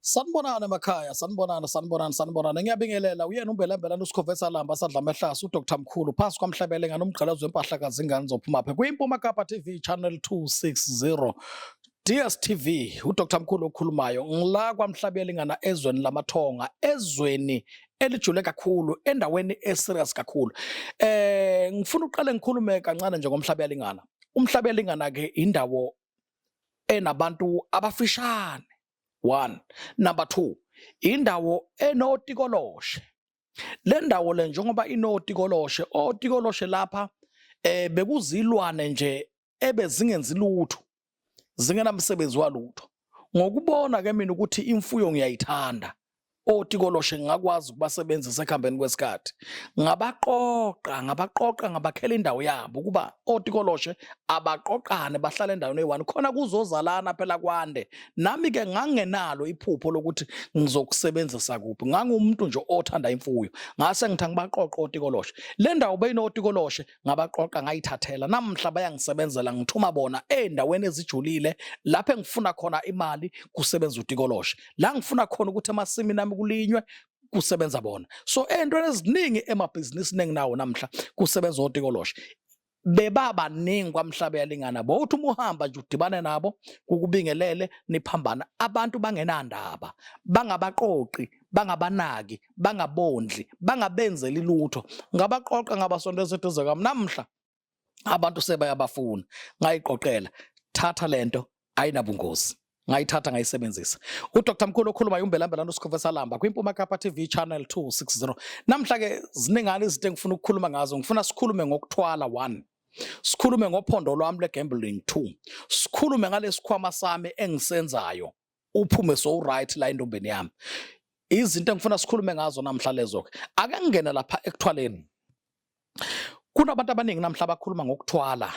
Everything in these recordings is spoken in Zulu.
Sanibonani emakhaya, sanibonani, sanibonani, sanibonani. Ngiyabingelela uyena umbelembelana uSikhovesa lamba sadla amehlasi uDr Mkhulu phasi kwamhlabele ngane umgqalazo wempahla kazingane zophuma phe kwiMpuma Kapa TV channel 260 DSTV uDr Mkhulu okhulumayo ngila kwamhlabelingana ezweni lamathonga, ezweni elijule kakhulu, endaweni eserious kakhulu. Ngifuna uqale ngikhulume kancane nje ngomhlabelingana. Umhlabelingana ke indawo enabantu abafishane, one. Number two, indawo enotikoloshe. Le ndawo le njengoba inotikoloshe, otikoloshe lapha bekuzilwane nje ebezingenzi lutho, zingenamsebenzi walutho. Ngokubona ke mina ukuthi imfuyo ngiyayithanda, otikoloshe ngingakwazi ukubasebenzisa ekuhambeni kwesikhathi, ngabaqoqa ngabaqoqa ngabakhela indawo yabo ukuba otikoloshe abaqoqane bahlale endaweni eyi-one khona kuzozalana phela kwande. Nami-ke ngangingenalo iphupho lokuthi ngizokusebenzisa kuphi, ngangumuntu nje othanda imfuyo, ngase ngithi angibaqoqe otikoloshe. Le ndawo beyinotikoloshe, ngabaqoqa ngayithathela. Namhla bayangisebenzela, ngithuma bona ey'ndaweni ezijulile lapho engifuna khona imali kusebenza utikoloshe, la ngifuna khona ukuthi emasimini ami kulinywe kusebenza bona. So ey'ntweni eziningi emabhizinisini enginawo namhla kusebenza otikoloshe. Bebabaningi kwamhlaba yalingana, bowuthi uma uhamba nje udibane nabo kukubingelele niphambana. Abantu bangenandaba, bangabaqoqi, bangabanaki, bangabondli, bangabenzeli lutho. Ngabaqoqa ngabasondeza eduze kwami. Namhla abantu sebayabafuna. Ngayiqoqela, thatha lento ayinabungozi, ngayithatha ngayisebenzisa. UDr Mkhulu okhuluma umbelambelana uSikhova Salamba kwiMpuma Kapa TV channel 260. Namhla ke ziningana izinto engifuna ukukhuluma ngazo. Ngifuna sikhulume ngokuthwala, one, sikhulume ngophondo lwami le-gambling, two, sikhulume ngalesikhwama sami engisenzayo uphume so right la entombeni yami. Izinto engifuna sikhulume ngazo namhla lezo ke. Ake ngingene lapha ekuthwaleni. Kunabantu abaningi namhla abakhuluma ngokuthwala,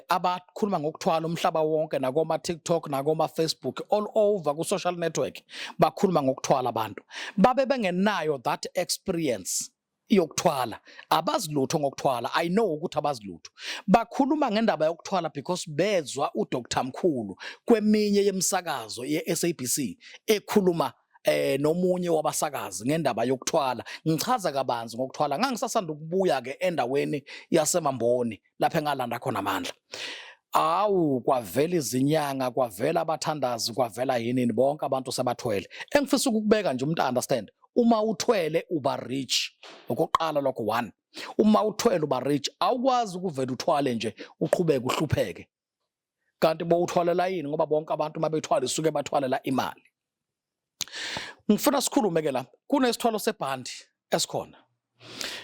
abakhuluma ngokuthwala umhlaba wonke, nakoma TikTok, nakoma Facebook, all over ku social network bakhuluma ngokuthwala. Abantu babe bengenayo that experience yokuthwala, abazi lutho ngokuthwala. I know ukuthi abazi lutho. Bakhuluma ngendaba yokuthwala because bezwa uDr Mkhulu kweminye yemisakazo ye-SABC ekhuluma nomunye wabasakazi ngendaba yokuthwala. Ngichaza kabanzi ngokuthwala. Ngangisasanda ukubuya ke endaweni yaseMamboni lapho engalanda khona amandla. Awu, kwavela izinyanga, kwavela abathandazi, kwavela yinini, bonke abantu sebathwele. Engifisa ukukubeka nje umuntu understand, uma uthwele uba rich. Okokuqala lokho, one, uma uthwele uba rich. Awukwazi ukuvela uthwale nje uqhubeke uhlupheke. Kanti bowuthwalela yini? Ngoba bonke abantu uma bethwala isuke bathwalela imali. Ngifuna sikhulume ke la, kunesithwalo sebhandi esikhona.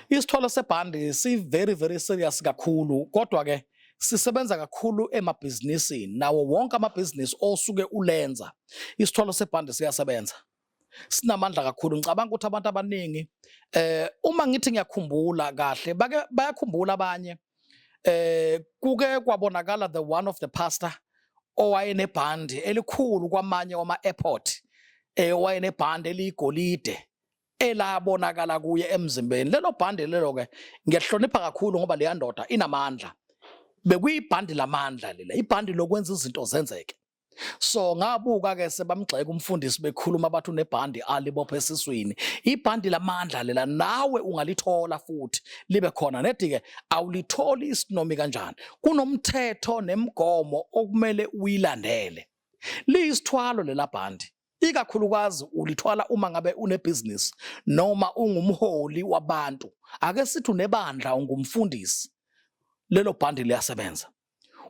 Isithwalo sebhandi si very very serious kakhulu, kodwa ke sisebenza kakhulu emabhizinisini. Nawo wonke amabhizinisi osuke ulenza, isithwalo sebhandi siyasebenza, sinamandla kakhulu. Ngicabanga ukuthi abantu abaningi, uma ngithi ngiyakhumbula kahle, bake bayakhumbula abanye, kuke kwabonakala the one of the pastor owayenebhandi elikhulu kwamanye wama airport, owayenebhandi eliyigolide elabonakala kuye emzimbeni. Lelo bhandi lelo ke ngiyahlonipha kakhulu ngoba leya ndoda inamandla, bekuyibhandi lamandla lela, ibhandi lokwenza izinto zenzeke. So ngabuka ke sebamgxeka umfundisi, bekhuluma bathi unebhandi alibopha esiswini. Ibhandi lamandla lela, nawe ungalithola futhi libe khona nedi ke. Awulitholi isinomi kanjani, kunomthetho nemigomo okumele uyilandele. Liyisithwalo lela bhandi, ikakhulukazi ulithwala uma ngabe unebhizinisi noma ungumholi wabantu. Ake sithi unebandla, ungumfundisi, lelo bhandi liyasebenza.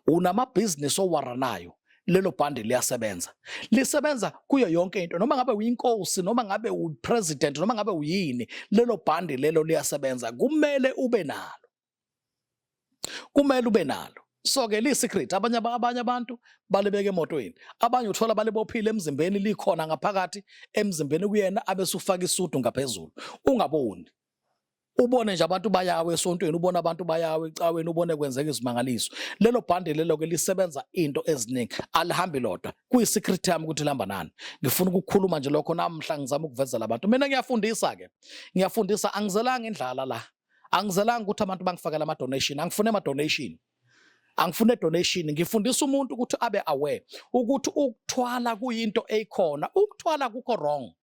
Unamabhizinisi owaranayo, lelo bhandi liyasebenza. Lisebenza kuyo yonke into, noma ngabe uyinkosi, noma ngabe upresident, noma ngabe uyini, lelo bhandi lelo liyasebenza. Kumele ube nalo, kumele ube nalo. So ke li-secret. Abanye abantu balibeka emotweni, abanye uthola balibophile emzimbeni, likhona ngaphakathi emzimbeni kuyena, abese ufaka isudu ngaphezulu ungaboni. Ubone nje abantu bayawe esontweni, ubone abantu bayawe ecaweni, ubone kwenzeka izimangaliso. Lelo bhande lelo ke lisebenza into eziningi, alihambi lodwa. Kuyi-secret yami ukuthi lihamba nani. Ngifuna ukukhuluma nje lokho namhla, ngizama ukuvezela abantu. Mina ngiyafundisa ke, ngiyafundisa, angizelanga indlala la, angizelanga ukuthi abantu bangifakele ama-donation, angifune ama-donation. Angifune donation, ngifundisa umuntu ukuthi abe aware ukuthi ukuthwala kuyinto eyikhona. Ukuthwala kukho wrong.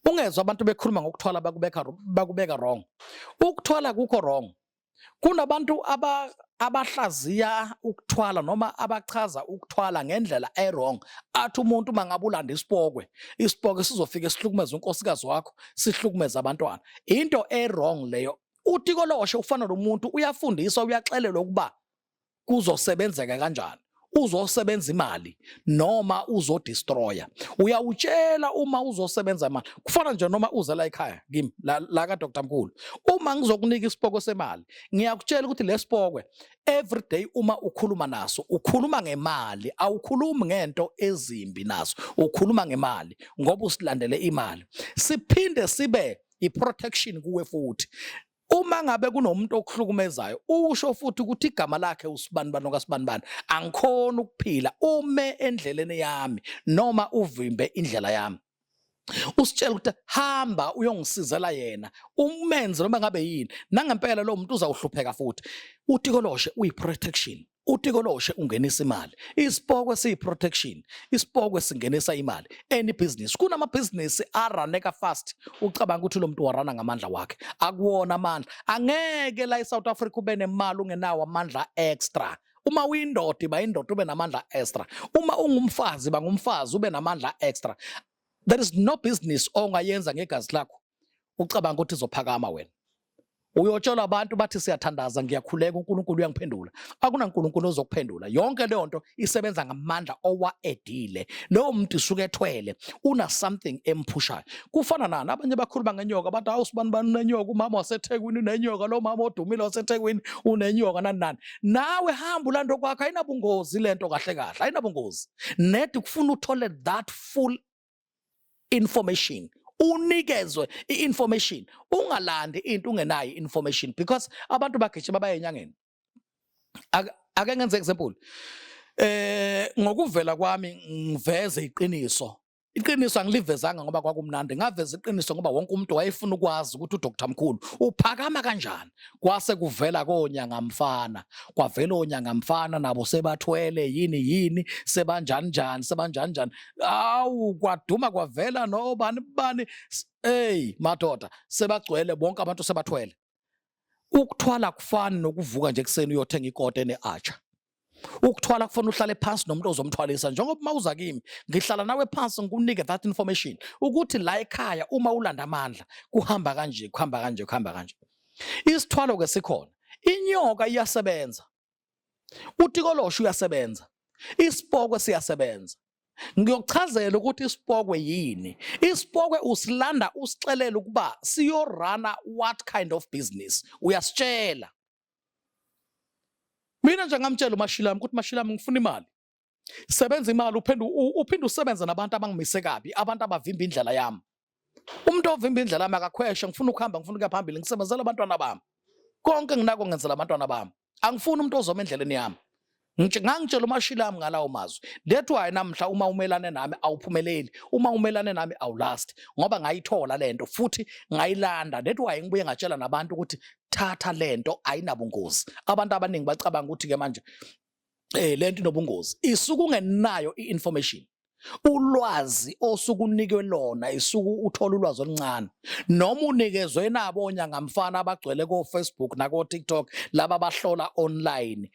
Ungezwa abantu bekhuluma ngokuthwala bakubeka wrong. Ukuthwala kukho wrong. Kunabantu abahlaziya ukuthwala noma abachaza ukuthwala ngendlela e-wrong. Athi umuntu uma ngabe ulanda isipokwe, isipokwe sizofike sihlukumeze unkosikazi wakho, sihlukumeze abantwana. Into e-wrong leyo. Utikoloshe ufana nomuntu uyafundiswa, uyaxelelwa ukuba kuzosebenzeka kanjani, uzosebenza imali noma uzodestroya. Uyawutshela uma uzosebenza imali. Kufana nje noma uze la ekhaya kimi la ka Dr Mkhulu, uma ngizokunika isipoko semali, ngiyakutshela ukuthi lesipokwe every day uma ukhuluma naso ukhuluma ngemali, awukhulumi ngento ezimbi naso, ukhuluma ngemali ngoba usilandele imali. Siphinde sibe i-protection kuwe futhi. Uma ngabe kunomuntu okuhlukumezayo, usho futhi ukuthi igama lakhe usibanibani okasibanibani, angikhona ukuphila ume endleleni yami noma uvimbe indlela yami. Usitshela ukuthi hamba uyongisizela yena, umenze noma ngabe yini. Nangempela lo muntu uzawuhlupheka futhi. Utikoloshe uyi-protection. Utikoloshe ungenisa imali. Isipokwe siyi-protection. Isipokwe singenisa imali. Any business. Kunamabhizinisi araneka fast. Ucabanga ukuthi lo muntu warana ngamandla wakhe. Akuwona amandla. Angeke la eSouth Africa ube nemali ungenawo amandla extra. Uma uyindoda iba indoda ube namandla extra. Uma ungumfazi ba ngumfazi ube namandla extra. There is no business ongayenza ngegazi lakho ucabanga ukuthi izophakama wena. Uyotshelwa abantu bathi siyathandaza, ngiyakhuleka, uNkulunkulu uyangiphendula. AkunaNkulunkulu ozokuphendula. Yonke leyo nto isebenza ngamandla owa-edile. Lowo muntu usuke ethwele, una something emphushayo. Kufana nani abanye bakhuluma ngenyoka, bathi hawu sibani bani unenyoka, umama waseThekwini unenyoka, lo mama odumile waseThekwini unenyoka, nani nani. Nawe hamba ulande okwakho, ayinabungozi lento kahle kahle, ayinabungozi. Nedi kufuna uthole that full information, unikezwe i-information, ungalandi into ungenayo i-information, because abantu bagijima baye enyangeni. Ake ngenze example, ngokuvela kwami ngiveze iqiniso. Iqiniso angilivezanga ngoba kwakumnandi, ngaveza iqiniso ngoba wonke umuntu wayefuna ukwazi ukuthi uDr Mkhulu uphakama kanjani. Kwase kuvela konyanga mfana, kwavela onyanga mfana nabo sebathwele yini yini, sebanjani njani, sebanjani njani, awu kwaduma, kwavela nobani bani. Hey madoda, sebagcwele bonke abantu sebathwele. Ukuthwala kufani nokuvuka nje ekuseni uyothenga ikota ene-archer. Ukuthwala kufanele uhlale phansi nomuntu ozomthwalisa, njengoba uma uza kimi ngihlala nawe phansi ngikunike that information ukuthi la ekhaya uma ulanda amandla kuhamba kanje, kuhamba kanje, kuhamba kanje. Isithwalo ke sikhona, inyoka iyasebenza, utikoloshe uyasebenza, isipokwe siyasebenza. Ngiyokuchazela ukuthi isipokwe yini. Isipokwe usilanda usixelele ukuba siyorana what kind of business, uyasitshela. Mina nje ngamtshela uMashilami ukuthi Mashilami, ngifuna imali, sebenza imali, uphinde uphinde usebenze nabantu abangimise kabi, abantu abavimba indlela yami. Umuntu ovimba indlela yami akakhweshe, ngifuna ukuhamba, ngifuna ukuya phambili, ngisebenzela abantwana bami. Konke nginako ngenzela abantwana bami. Angifuni umuntu ozoma endleleni yami. Ngangitshela uMashilami ngalawo mazwi. That's why namhla uma umelane nami awuphumeleli, uma umelane nami awulast, ngoba ngayithola lento futhi ngayilanda. That's why ngibuye ngatshela nabantu ukuthi thatha lento, ayinabungozi. Abantu abaningi bacabanga ukuthi ke manje lento inobungozi. Isuke ungenayo i-information. Ulwazi osuke unikwe lona, isuke uthola ulwazi oluncane noma unikezwe nabo onyangamfana abagcwele ko Facebook nako TikTok, laba bahlola online,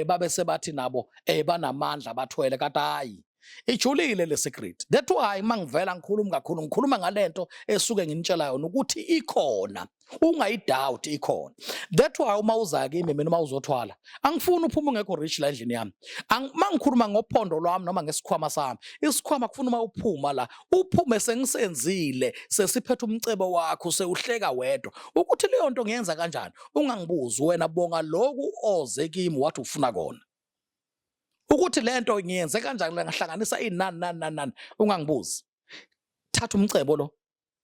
babe sebathi nabo banamandla, bathwele, kanti hayi, ijulile le secret. That's why mangivela ngikhuluma kakhulu, ngikhuluma ngalento esuke nginitshela yona ukuthi ikhona, ungayidoubt, ikhona. That's why uma uza kimi mina, uma uzothwala, angifuni uphume ungekho rich la endlini yami. Mangikhuluma ngophondo lwami noma ngesikhwama sami, isikhwama kufuna uma uphuma la uphume sengisenzile, sesiphethe umcebo wakho, sewuhleka wedwa ukuthi leyo nto ngiyenza kanjani. Ungangibuzi wena, bonga lokhu oze kimi wathi ufuna kona, ukuthi lento ngiyenze kanjani, ngahlanganisa inani nani nani nani, ungangibuzi. Thatha umcebo lo,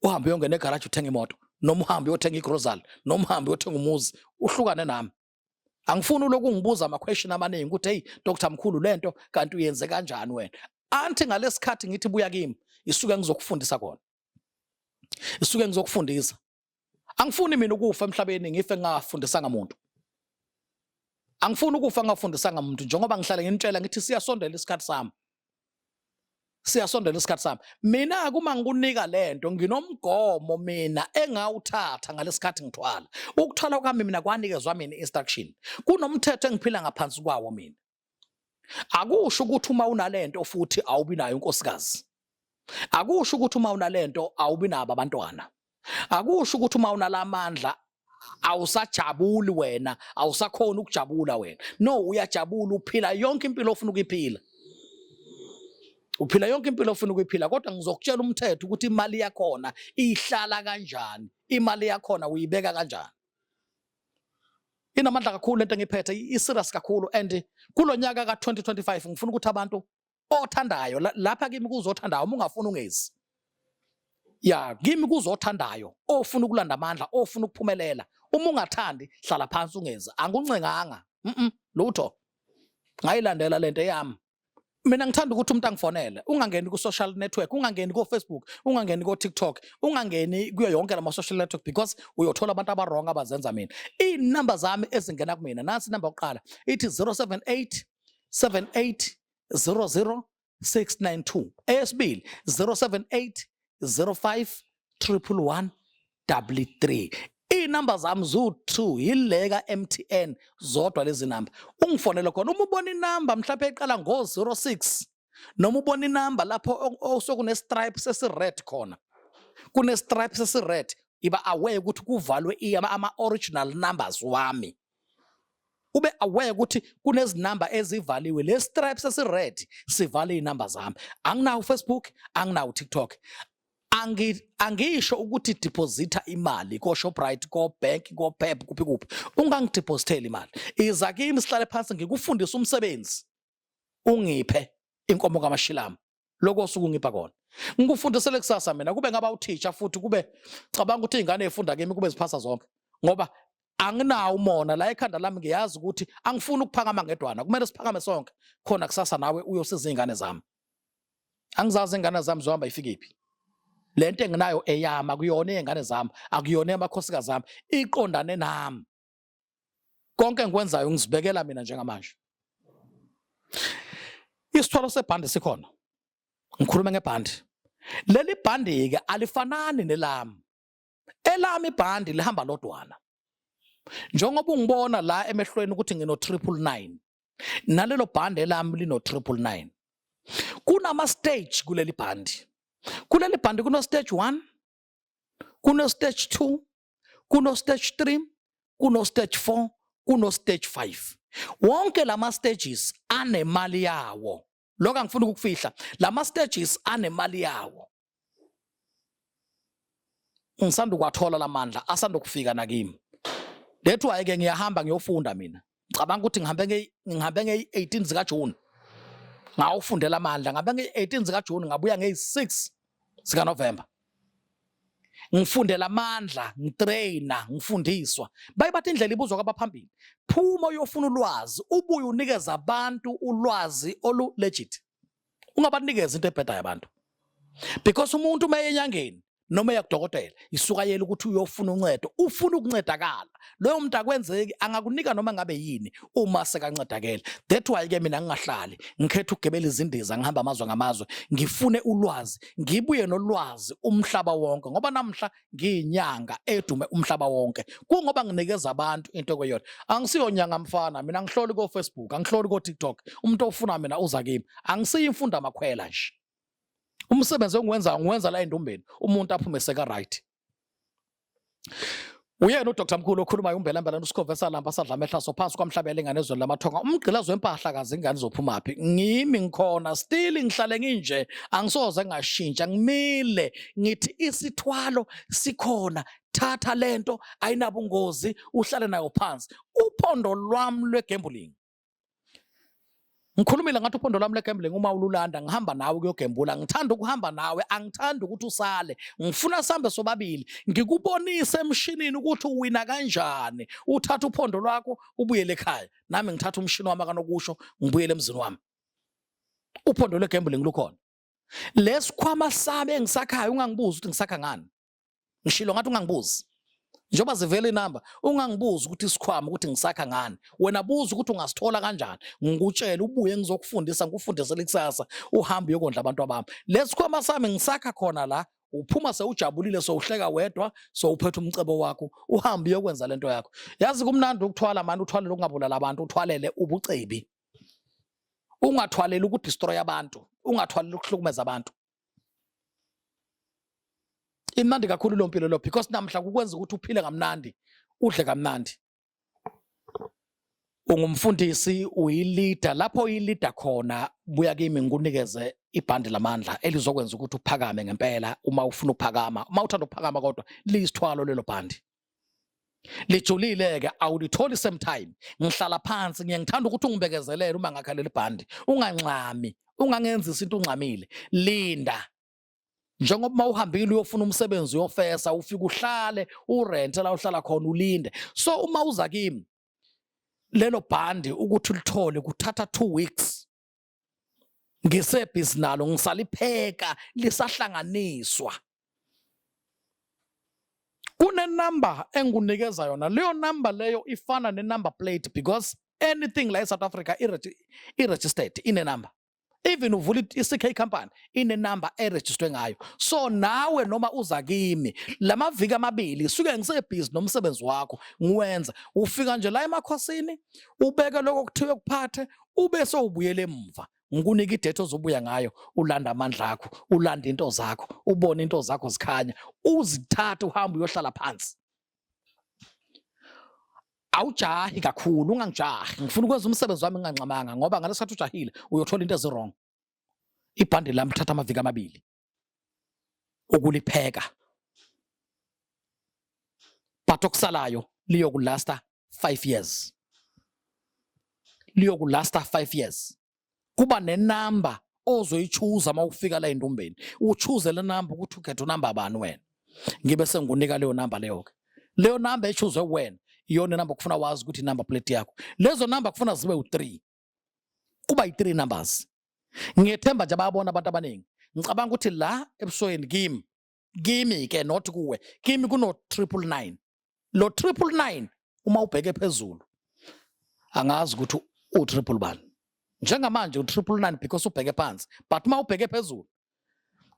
uhambe uyongena egaraji uthenga imoto, noma uhambe uyothenga igrocery, noma uhambe uyothenga umuzi, uhlukane nami. Angifuni uloku ngibuza ama-question amaningi ukuthi hey Dr Mkhulu, lento kanti uyenze kanjani wena. Anthi ngalesikhathi ngithi buya kimi, isuke ngizokufundisa kona, isuke ngizokufundisa. Angifuni mina ukufa emhlabeni ngife ngingafundisanga muntu. Angifuni ukufa ngingafundisanga muntu njengoba ngihlale nginitshela ngithi siyasondela isikhathi sami. Siyasondela isikhathi sami. Mina kuma ngikunika lento nginomgomo mina engawuthatha ngalesikhathi ngithwala. Ukuthwala kwami mina kwanikezwa mina instruction. Kunomthetho engiphila ngaphansi kwawo mina. Akusho ukuthi uma unalento futhi awubi nayo unkosikazi. Akusho ukuthi uma unalento awubi nabo abantwana. Akusho ukuthi uma unalamandla awusajabuli wena, awusakhona ukujabula wena. No, uyajabula, uphila yonke impilo ofuna ukuyiphila. Uphila yonke impilo ofuna ukuyiphila kodwa ngizokutshela umthetho ukuthi imali yakhona ihlala kanjani, imali yakhona uyibeka kanjani. Inamandla kakhulu lento engiphethe, i-serious kakhulu and kulonyaka ka-2025 ngifuna ukuthi abantu othandayo lapha kimi kuzothandayo uma ungafuni ungezi. Ya, kimi kuzothandayo ofuna ukulanda amandla, ofuna ukuphumelela. Uma ungathandi hlala phansi ungezi. Anguncenganga. Lutho. Ngayilandela lento eyami. Mina ngithanda ukuthi umuntu angifonele, ungangeni ku-social network, ungangeni ko-Facebook, ungangeni ko-TikTok, ungangeni kuyo yonke lama social network because uyothola abantu aba-wrong abazenza mina. Iy'namba zami ezingena kumina, nansi inamba yokuqala ithi 078 78 00 692. Eyesibili 078 05 111 33. Iy'namba zami ziwu-2 yile ka-MTN zodwa lezi namba. Ungifonele khona uma ubona inamba mhlawumbe eqala ngo-06 noma ubona inamba lapho osokune-stripe sesi-red khona, kune-stripe sesi-red, iba aware ukuthi kuvalwe ama-original numbers wami. Ube aware ukuthi kunezinamba ezivaliwe, le stripe sesi-red sivale iy'namba zami. Anginawo uFacebook, anginawo uTikTok. Angisho ukuthi deposita imali ko-Shoprite, ko-bank, ko-Pep, kuphi kuphi. Ungangidepositheli imali. Iza kimi sihlale phansi ngikufundise umsebenzi. Ungiphe inkomo kaMashilama. Lokho osuke ungipha kona. Ngikufundisele kusasa mina kube ngaba uthisha futhi kube cabanga ukuthi izingane ezifunda kimi kube ziphasa zonke. Ngoba anginawo umona la ekhanda lami, ngiyazi ukuthi angifuni ukuphakama ngedwana, kumele siphakame sonke khona kusasa nawe uyosiza izingane zami. Angizazi ingane zami zohamba ifikiphi. Lento enginayo eyama kuyona eyengane zami, akuyona eyamakhosikazi ami, iqondane nami. Konke engikwenzayo ngizibekela mina njengamanje. Isithwalo sebhandi sikhona. Ngikhuluma ngebhandi. Leli bhandi ke alifanani nelami. Elami ibhandi lihamba lodwana. Njengoba ungibona la emehlweni ukuthi ngino 999. Nalelo bhandi elami lino 999. Kunama stage kuleli bhandi. Kuleli bhandi kuno stage 1, kuno stage 2, kuno stage 3, kuno stage 4, kuno stage 5. Wonke lama stages anemali yawo. Lokho angifuni ukukufihla. Lama stages anemali yawo. Ngisanda ukwathola lamandla asanda ukufika nakimi. That's why ke ngiyahamba ngiyofunda mina. Ngicabanga ukuthi ngihambe nge-18 zika June. Ngawufundela amandla, ngihambe nge-18 zika June ngabuya nge-6 zika November. Ngifundela amandla, ngitraina, ngifundiswa. Baye bathi indlela ibuzwa kwabaphambili. Phuma uyofuna ulwazi, ubuye unikeze abantu ulwazi olu legit. Ungabanikeza into ebhedayo abantu. Because umuntu uma enyangeni noma eya kudokotela isuka yela ukuthi uyofuna uncedo, ufuna ukuncedakala. Loyo muntu akwenzeki angakunika noma ngabe yini uma sekancedakele. That's why ke mina ngingahlali, ngikhetha ukugebela izindiza ngihamba amazwe ngamazwe, ngifune ulwazi, ngibuye nolwazi umhlaba wonke ngoba namhla ngiyinyanga edume umhlaba wonke. Kungoba nginikeza abantu into ekuyona. Angisiyo nyanga mfana, mina angihloli ko Facebook, angihloli ko TikTok. Umuntu ofuna mina uza kimi. Angisiyo imfunda amakhwela nje. Umsebenzi engiwenza ngiwenza la endumbeni, umuntu aphume seka right. Uyena uDr Mkhulu okhulumayo uMbelambelana uSikhova esalamba sadla amehla phansi kwamhlaba elingane ezweni lamathonga umgqilazo wempahla kazi ingane izophumaphi ngimi ngikhona still ngihlale nginje angisoze ngashintsha ngimile ngithi isithwalo sikhona thatha lento ayinabungozi uhlale nayo phansi uphondo lwami lwegambling Ngikhulumile ngathi uphondo lwami legambling uma ululanda ngihamba nawe ukuyogembula ngithanda ukuhamba nawe angithandi ukuthi usale ngifuna sihambe sobabili ngikubonise emshinini ukuthi uwina kanjani uthatha uphondo lwakho ubuyele ekhaya nami ngithatha umshini wami akanokusho ngibuyele emzini wami uphondo lwegambling lukhona lesikhwama sami engisakhayo ungangibuzi ukuthi ngisakha ngani ngishilo ngathi ungangibuzi. Njengoba zivela inamba, ungangibuzi ukuthi isikhwama ukuthi ngisakha ngani. Wena buza ukuthi ungasithola kanjani, ngikutshele, ubuye ngizokufundisa, ngikufundisele ikusasa, uhambe uyokondla abantu abami. Lesikhwama sami ngisakha khona la, uphuma sewujabulile, sewuhleka wedwa, sewuphethe umcebo wakho, uhambe uyokwenza lento yakho. Yazi kumnandi ukuthwala mani, uthwalele ukungabulala abantu, uthwalele ubucebi, ungathwaleli ukudestroy abantu, ungathwaleli ukuhlukumeza abantu. Imnandi kakhulu lo mpilo lo, because namhla kukwenza ukuthi uphile kamnandi, udle kamnandi. Ungumfundisi, uyi-leader, lapho uyi-leader khona buya kimi ngikunikeze ibhandi lamandla elizokwenza ukuthi uphakame ngempela uma ufuna ukuphakama, uma uthanda ukuphakama, kodwa liyisithwalo lelo bhandi. Lijulile-ke, awulitholi same time. Ngihlala phansi, ngiye ngithanda ukuthi ungibekezelele uma ngakha leli bhandi, unganxami, ungangenzisi into ungxamile, linda. Njengoba uma uhambile uyofuna umsebenzi, uyofesa, ufike uhlale urente la uhlala khona, ulinde. So uma uza kimi, lelo bhandi ukuthi ulithole kuthatha 2 weeks, ngisebhizi nalo, ngisalipheka, lisahlanganiswa. Kunenumber engikunikeza yona, leyo number leyo ifana ne-number plate, because anything la e-South Africa i-registered, ine-number. Even uvula i-CK company, ine-number erejistwe ngayo. So nawe noma uza kimi, lamaviki amabili suke ngisebhizi nomsebenzi wakho ngiwenza. Ufika nje la emakhosini, ubeke lokho kuthiwe kuphathe, ube sowubuyela emva, ngikunika idate ozobuya ngayo, ulanda amandla akho, ulanda into zakho, ubone into zakho zikhanya, uzithathe, uhambe uyohlala phansi. Awujahi kakhulu, ungangijahi, ngifuna ukwenza umsebenzi wami nginganxamanga, ngoba ngalesikhathi ujahile uyothola into ezi-wrong. Ibhande lami lithatha amaviki amabili ukulipheka, but okusalayo liyokulasta 5 years, liyokulasta 5 years. Kuba nenamba ozoyichuza uma ufika la endumbeni, uchuze le namba ukuthi ukhetha unamba bani wena, ngibe sengikunika leyo namba leyo ke. Leyo namba echuzwe wena iyona namba kufuna wazi ukuthi inumber plate yakho. Lezo namba kufuna zibe u3, kuba yi3 numbers. Ngiyethemba nje bayabona abantu abaningi. Ngicabanga ukuthi la ebusweni kimi, kimi ke, not kuwe, kimi kuno 999. Lo 999 uma ubheke phezulu, angazi ukuthi u triple bani njengamanje, u 999, because ubheke phansi, but uma ubheke phezulu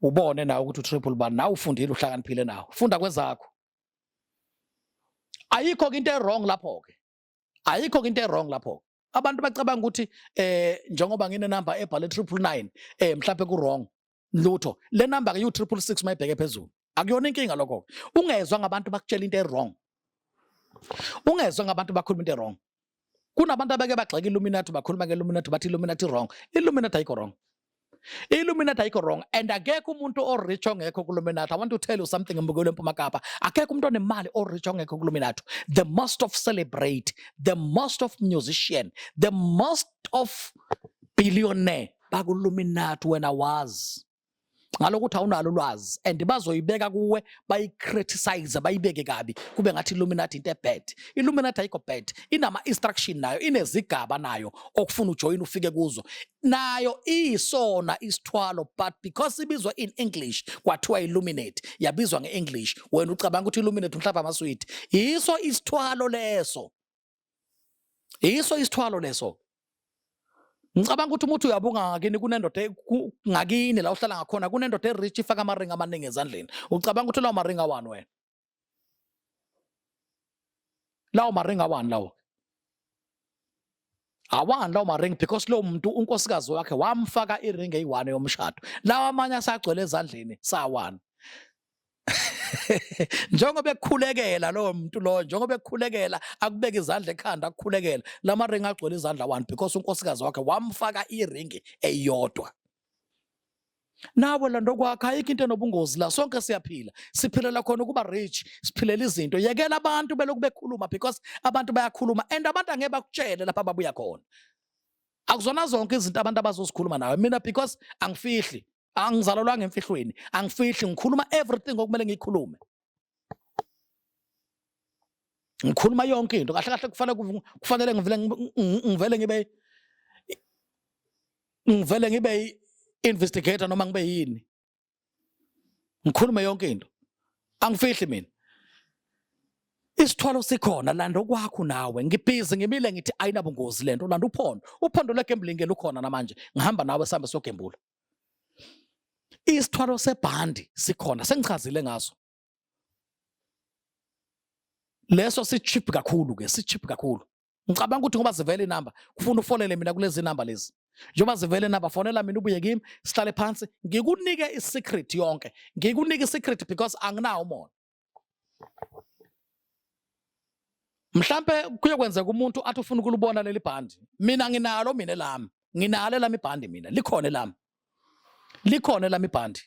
ubone nawe ukuthi u triple bani. Nawe ufundile, uhlakaniphile, nawe funda kwezakho. Ayikho ke into e-wrong lapho ke, ayikho ke into e-wrong lapho. Abantu bacabanga ukuthi njengoba ngine number ebhale 999, mhlawumbe ku wrong. Lutho, le number ke u 666 mayibheke phezulu, akuyona inkinga lokho. Ungezwa ngabantu bakutshela into e-wrong, ungezwa ngabantu bakhuluma into e-wrong. Kunabantu abeke bagxeka Illuminati, bakhuluma nge-Illuminati, bathi Illuminati wrong. Illuminati ayikho wrong, Illuminati ayikho wrong, and akekho umuntu o-rich ongekho ku-Illuminati. I want to tell you something, mbukelo eMpuma Kapa, akekho umuntu onemali o-rich ongekho ku-Illuminati. The most of celebrate, the most of musician, the most of billionaire baku-Illuminati. Wena wazi ngalokuthi awunalo ulwazi, and bazoyibeka kuwe, bayi-criticize, bayibeke kabi, kube ngathi Illuminati into ebad. Illuminati ayikho bad, inama-instruction nayo, inezigaba nayo okufuna ujoyine ufike kuzo. Nayo iyisona isithwalo, but because ibizwa in English kwathiwa Illuminate, yabizwa nge-English, wena ucabanga ukuthi Illuminate mhlawumbe amaswidi. Yiso isithwalo leso, yiso isithwalo leso. Ngicabanga ukuthi umuntu uyabuka ngakini, kunendoda ngakini la uhlala ngakhona, kunendoda e-rich ifaka amaringi amaningi ezandleni. Ucabanga ukuthi lawo maringi awani wena? Lawo maringi awani? Lawo awani lawo maringi? Because lo muntu unkosikazi wakhe wamfaka iringi eyi-one yomshado, lawa amanye asagcwele ezandleni sawani? Njengoba ekukhulekela lowo muntu loyo, njengoba ekukhulekela, akubeka izandla ekhanda, akukhulekela, lama ringi agcwele izandla one because unkosikazi wakhe wamfaka iringi eyodwa. Nawe lento kwakho, ayikho into enobungozi la. Sonke siyaphila, siphilela khona ukuba rich, siphilela izinto. Yekela abantu belokhu bekhuluma, because abantu bayakhuluma, and abantu angeke bakutshele lapha ababuya khona. Akuzona zonke izinto abantu abazozikhuluma nawe. Mina, because angifihli, angizalelwanga emfihlweni, angifihli, ngikhuluma everything okumele ngiyikhulume, ngikhuluma yonke into. Kahle kahle kufanele ngivele ngibe investigator noma ngibe yini, ngikhulume yonke into, angifihli mina. Isithwalo sikhona landa okwakho nawe ngibhizi ngimile ngithi ayinabungozi lento landa uphondo uphondo lwegambling lukhona namanje ngihamba nawe sihambe siyogembula isithwalo sebhandi sikhona sengichazile ngaso leso si cheap kakhulu ke si cheap kakhulu ngicabanga ukuthi ngoba zivele inamba kufuna ufonele mina kulezi namba lezi njengoba zivele namba fonela mina ubuye kimi sihlale phansi ngikunike i-secret yonke ngikunike i-secret because anginawo umona mhlampe kuyokwenzeka umuntu athi ufuna ukulubona leli bhandi mina nginalo mina elami nginalo elami ibhandi mina likhona elami likhona elami ibhandi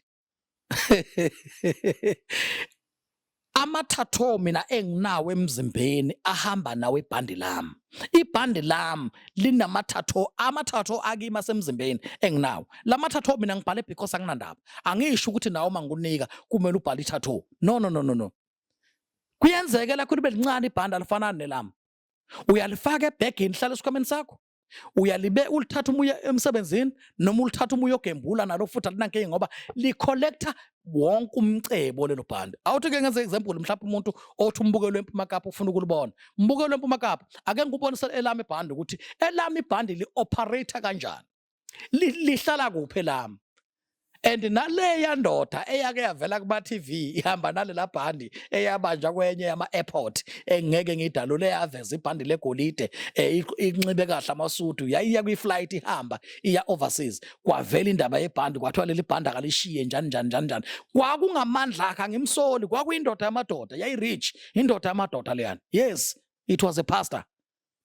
amathatho mina enginawo emzimbeni ahamba nawo ibhandi lami ibhandi lami linamathatho amathatho akimi asemzimbeni enginawo lamathatho mina ngibhale because anginandaba angisho ukuthi nawe uma ngikunika kumele ubhale ithatho no no no no no kuyenzeka lakho libe lincane ibhandi alifanani nelami uyalifaka ebhegini hlala esikhwameni sakho uyalibe ulithatha umuya emsebenzini noma ulithatha umuya ogembula nalo futhi alinankinga ngoba li-collector wonke umcebo lelo bhandi awuthi ke ngenze example mhlawumbe umuntu othi umbukelo wempuma kapa ufuna ukulibona umbukelo wempuma kapa ake ngikubonise elami ibhandi ukuthi elami ibhandi li-operator kanjani lihlala kuphi elami and naleya ndoda eyake yavela kuma TV ihamba nalela bhandi eyabanjwa kwenye yama airport engeke ngidalule yaveza ibhandi legolide eh, inxibe kahle amasudu yayiya kwi flight ihamba iya overseas kwavela indaba yebhandi kwathiwa leli bhandi akalishiye njani njani njani njani kwakungamandla akhe angimsoli kwakuyindoda yamadoda yayi rich indoda yamadoda leyana yes it was a pastor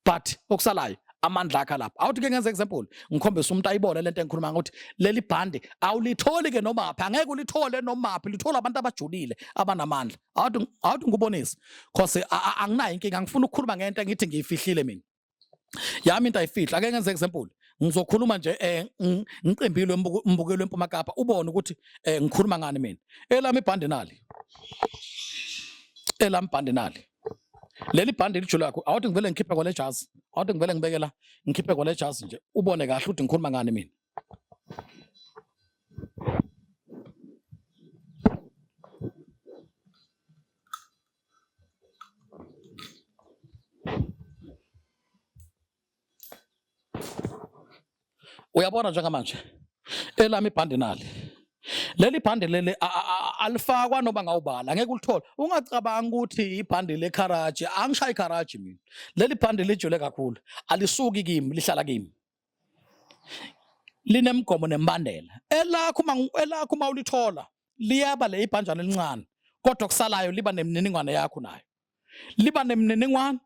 but okusalayo amandla akhe lapha awuthi ke ngenze example ngikhombisa umuntu ayibone lento engikhuluma ngokuthi leli bhandi awulitholi ke noma phi angeke ulithole noma phi lithola abantu abajulile abanamandla awuthi awuthi ngikubonise cause anginayo inkinga angifuni ukukhuluma ngento engithi ngiyifihlile mina yami into ayifihla ake ngenze example ngizokhuluma nje eh ngiqimbile umbukelo empuma kapa ubone ukuthi eh ngikhuluma ngani mina elami ibhandi nali elami ibhandi nali leli bhandi lijule kakhulu awuthi ngivele ngikhiphe kwale jazi awuthi ngivele ngibeke la ngikhiphe kwale jazi nje ubone kahle ukuthi ngikhuluma ngani mina Uyabona njengamanje elami ibhande nali leli bhande leli alifakwa noma ngawubala ngeke ulithole ungacabanga ukuthi ibhande lekharaji angishayi ikharaji mina leli bhande lijule kakhulu alisuki kimi lihlala kimi linemigomo nemibandela elakho uma elakho uma ulithola liyaba le ibhanjana elincane kodwa kusalayo liba nemininingwane yakho nayo liba nemininingwane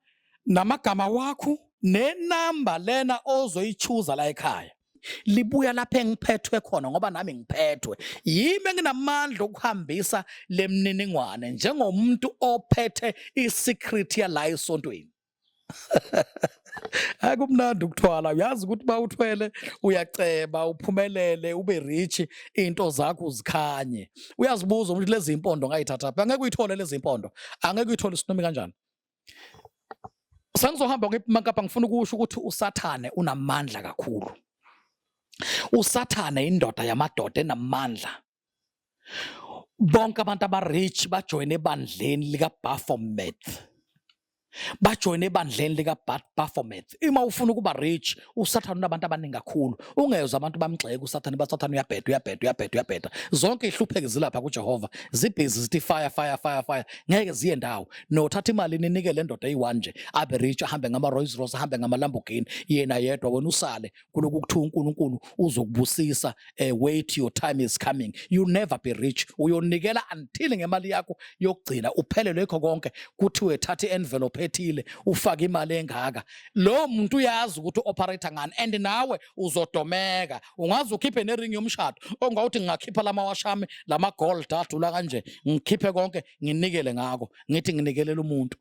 namagama wakho nenamba lena ozoyichuza la ekhaya libuya lapha engiphethwe khona ngoba nami ngiphethwe yimi enginamandla okuhambisa lemininingwane njengomuntu ophethe isecret yala esontweni Hayi kumnandi ukuthwala uyazi ukuthi uma uthwele uyaceba uphumelele ube rich into zakho uzikhanye uyazibuza ukuthi lezi impondo ngayithatha phi angeke uyithole lezi impondo angeke uyithole isinomi kanjani sengizohamba ngimankapha ngifuna ukusho ukuthi usathane unamandla kakhulu usathane indoda yamadoda enamandla bonke abantu abarich bajoyine ebandleni likaBaphomet bajoyine ebandleni likaBaphomet uma ufuna ukuba rich usathane unabantu abaningi kakhulu ungezwa abantu bamgxeka usathane basathane uyabheda uyabheda uyabheda uyabheda zonke ihlupheke zilapha kuJehova zibhizi zithi fire fire fire fire ngeke ziye ndawo nothatha imali ninike le ndoda eyi-one nje abe rich ahambe ngama-Rolls Royce ahambe ngama-Lamborghini yena yedwa wena usale kulokhu kuthiwa uNkulunkulu uzokubusisa eh, wait your time is coming you never be rich uyonikela until ngemali yakho yokugcina uphelelwe yikho konke kuthiwe thatha i-envelope ethile ufake imali engaka lo muntu uyazi ukuthi u-operator ngani and nawe uzodomeka ungaze ukhiphe nering yomshado ongawuthi ngingakhipha lamawashi ami lama-gold adula kanje ngikhiphe konke nginikele ngako ngithi nginikelela umuntu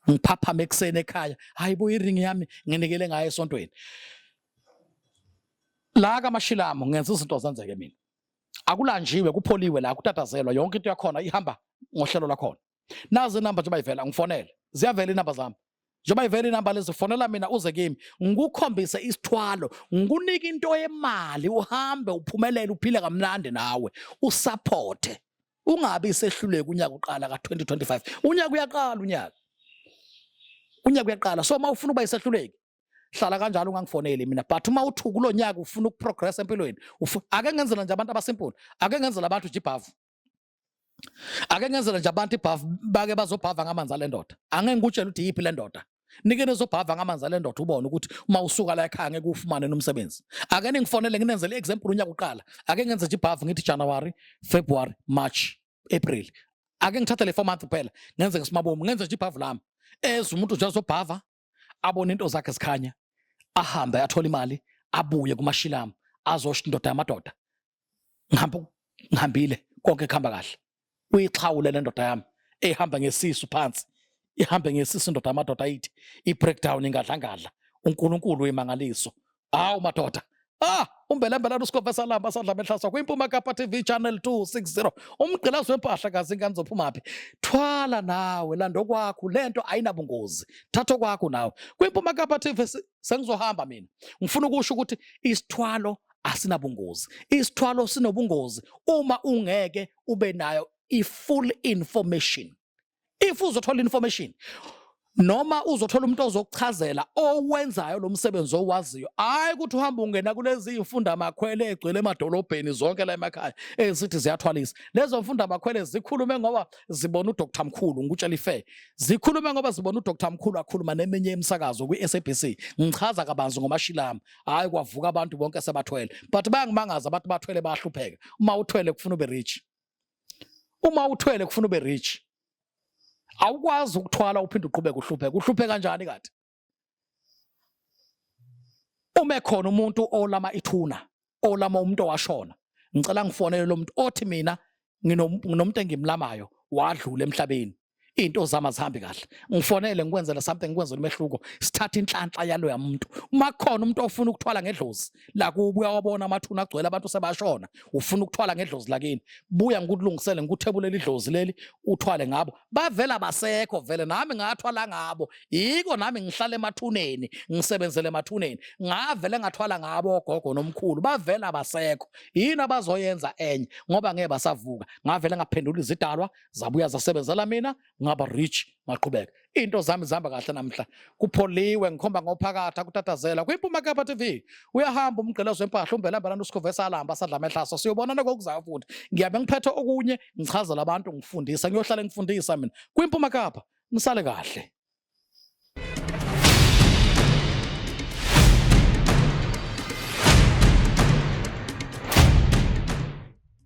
ngiphaphame ekuseni ekhaya hayi bo iringi yami nginikele ngayo esontweni la kaMashilamo ngenza izinto zenzeke mina akulanjiwe kupholiwe la kutatazelwa yonke into yakhona ihamba ngohlelo lakhona nazi inamba njengoba ivela ngifonele ziyavela inamba zami njengoba ivela inamba lezi fonela mina uze kimi ngikukhombise isithwalo ngikunike into yemali uhambe uphumelele uphile kamnandi nawe usaphothe ungabi isehluleki unyaka uqala ka-2025 unyaka uyaqala unyaka Unyaka uyaqala, so uma ufuna ukuba isehluleki, hlala kanjalo, ungangifoneli mina. But uma uthuka kulo nyaka ufuna ukuprogress empilweni, ake ngenzela nje abantu abasimple, ake ngenzela abantu nje ibhavu, ake ngenzela nje abantu ibhavu, bake bazobhava ngamanzi ale ndoda. Angeke ngikutshele ukuthi yiphi le ndoda. Nike nizobhava ngamanzi ale ndoda, ubone ukuthi uma usuka la ekhaya ngeke ufumane nomsebenzi. Ake ningifonele, nginenzele i-example unyaka uqala. Ake ngenze nje ibhavu, ngithi January, February, March, April. Ake ngithathe le 4 month kuphela, ngenze ngisimabomu, ngenze nje ibhavu lami. Eze umuntu nje azobhava, abone into zakhe zikhanya, ahambe athole imali, abuye kumashilamu, azosho, "Indoda yamadoda, ngihamba, ngihambile, konke kuhamba kahle." Uyixhawule le ndoda yami ehamba ngesisu phansi, ihambe ngesisu indoda yamadoda, ayithi i-breakdown ingadlangadla. UNkulunkulu uyimangaliso. Hawu madoda, ah, umbelembelana usikhova salamba sadla mehlasa kwiMpuma Kapa TV channel 260, umgqilazo wempahla kazi ingane zophumaphi. Thwala nawe, lando kwakho, lento ayinabungozi, thatha kwakho nawe kwiMpuma Kapa TV. Sengizohamba mina, ngifuna ukusho ukuthi isithwalo asinabungozi. Isithwalo sinobungozi uma ungeke ube nayo i-full information. If uzothola information noma uzothola umuntu ozokuchazela owenzayo lo msebenzi owaziyo, hayi ukuthi uhamba ungena kulezi imfunda makhwele egcwele emadolobheni zonke la emakhaya ezithi ziyathwalisa. Lezo mfunda makhwele zikhulume ngoba zibona uDr Mkhulu. Ngikutshela ifair, zikhulume ngoba zibona uDr Mkhulu akhuluma neminye imisakazo kwi-SABC, ngichaza kabanzi ngomashilama. Hayi, kwavuka abantu bonke sebathwele, but bayangimangaza abantu bathwele, bayahlupheka. Uma uthwele kufuna ube rich, uma uthwele kufuna ube rich. Awukwazi ukuthwala uphinde uqhubeke uhlupheke. Uhluphe kanjani kade uma ekhona umuntu olama ithuna, olama umuntu owashona? Ngicela ngifonele lo muntu othi mina nginomuntu engimlamayo wadlula emhlabeni, into zami azihambi kahle. Ngifonele, ngikwenzela something, ngikwenzela umehluko, sithatha inhlanhla yaloya muntu. Uma kukhona umuntu ofuna ukuthwala ngedlozi la kubuya, wabona amathuna agcwele abantu sebashona, ufuna ukuthwala ngedlozi lakini, buya ngikukulungisele, ngikuthebulela idlozi leli, uthwale ngabo. Bavela basekho vele, nami ngathwala ngabo, yiko nami ngihlala emathuneni, ngisebenzele emathuneni. Ngavele ngathwala ngabo ogogo nomkhulu, bavela basekho, yini abazoyenza enye ngoba ngeke basavuka? Ngavele ngaphendula izidalwa, zabuya zasebenzela mina, ngaba rich, ngaqhubeka, into zami zihamba kahle. Namhla kupholiwe, ngikhomba ngophakathi, akutatazela kwiMpuma Kapa TV. Uyahamba umgqilazo wempahla, umbelambelana usikhove salamba sadla amehlaso. Siyobonana kokuzayo futhi, ngiyabe ngiphethe okunye, ngichazela abantu, ngifundisa, ngiyohlala ngifundisa mina kwiMpuma Kapa. Nisale kahle.